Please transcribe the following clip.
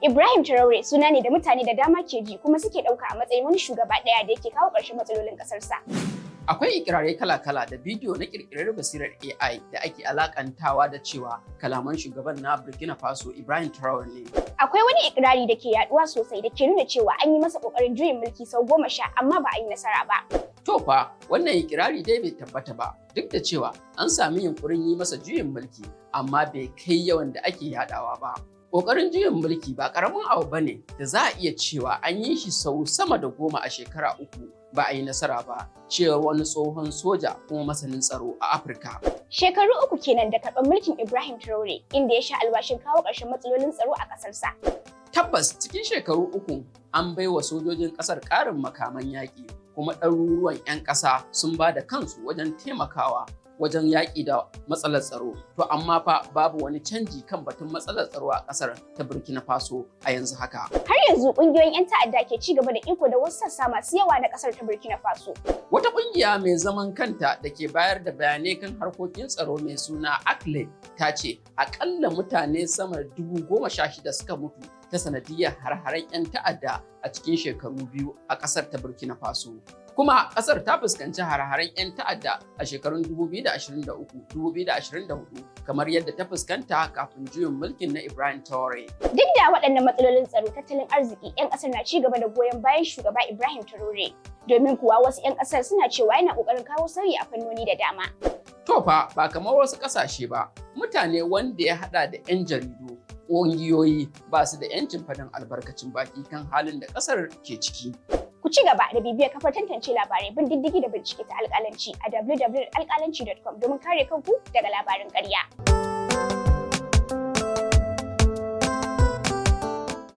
Ibrahim Traore suna ne da mutane da dama ke ji kuma suke ɗauka a matsayin wani shugaba ɗaya da yake kawo ƙarshen matsalolin ƙasarsa. Akwai ikirarai kala-kala da bidiyo na ƙirƙirar basirar AI da ake alakantawa da cewa kalaman shugaban na Burkina Faso Ibrahim Traore ne. Akwai wani ikirari da ke yaduwa sosai da ke nuna cewa an yi masa ƙoƙarin juyin mulki sau 10 amma ba a yi nasara ba. To fa, wannan ikirari dai bai tabbata ba, duk da cewa an sami yunkurin yi masa juyin mulki, amma bai kai yawan da ake yadawa ba. Ƙoƙarin juyin mulki ba ƙaramin abu bane da za a iya cewa an yi shi sau sama da 10 a shekara 3 ba a yi nasara ba, cewar wani tsohon soja kuma masanin tsaro a Afirka. Shekaru 3 kenan da karɓar mulkin Ibrahim Traore, inda ya sha alwashin kawo ƙarshen matsalolin tsaro a ƙasarsa. Tabbas, cikin shekaru 3 an baiwa sojojin ƙasar ƙarin makaman yaƙi, kuma ɗaruruwan 'yan ƙasa sun ba da kansu wajen taimakawa wajen yaƙi da matsalar tsaro. To amma fa babu wani canji kan batun matsalar tsaro a ƙasar ta Burkina Faso a yanzu haka. Har yanzu ƙungiyoyin 'yan ta'adda ke ci gaba da iko da wasu sassa masu yawa na ƙasar ta Burkina Faso. Wata ƙungiya mai zaman kanta da ke bayar da bayanai kan harkokin tsaro mai suna ACLED ta ce aƙalla mutane sama da 16,000 suka mutu ta sanadiyar har-haren 'yan ta'adda a cikin shekaru 2 a ƙasar ta Burkina Faso. Kuma ƙasar ta fuskanci har-haren 'yan ta'adda a shekarun 2023-2024 kamar yadda ta fuskanta kafin juyin mulkin na Ibrahim Traore. Duk da waɗannan matsalolin tsaro, tattalin arziki, 'yan ƙasar na ci gaba da goyon bayan shugaba Ibrahim Traore. Domin kuwa wasu 'yan ƙasar suna cewa yana ƙoƙarin kawo sauyi a fannoni da dama. To fa, ba kamar wasu ƙasashe ba, mutane wanda ya haɗa da 'yan jaridu, ƙungiyoyi ba su da 'yancin faɗin albarkacin baki kan halin da ƙasar ke ciki. Ku ci gaba da bibiyar kafar tantance labarai, bin diddigi da bincike ta Alƙalanci a www.alƙalanci.com domin kare kanku daga labarin ƙarya.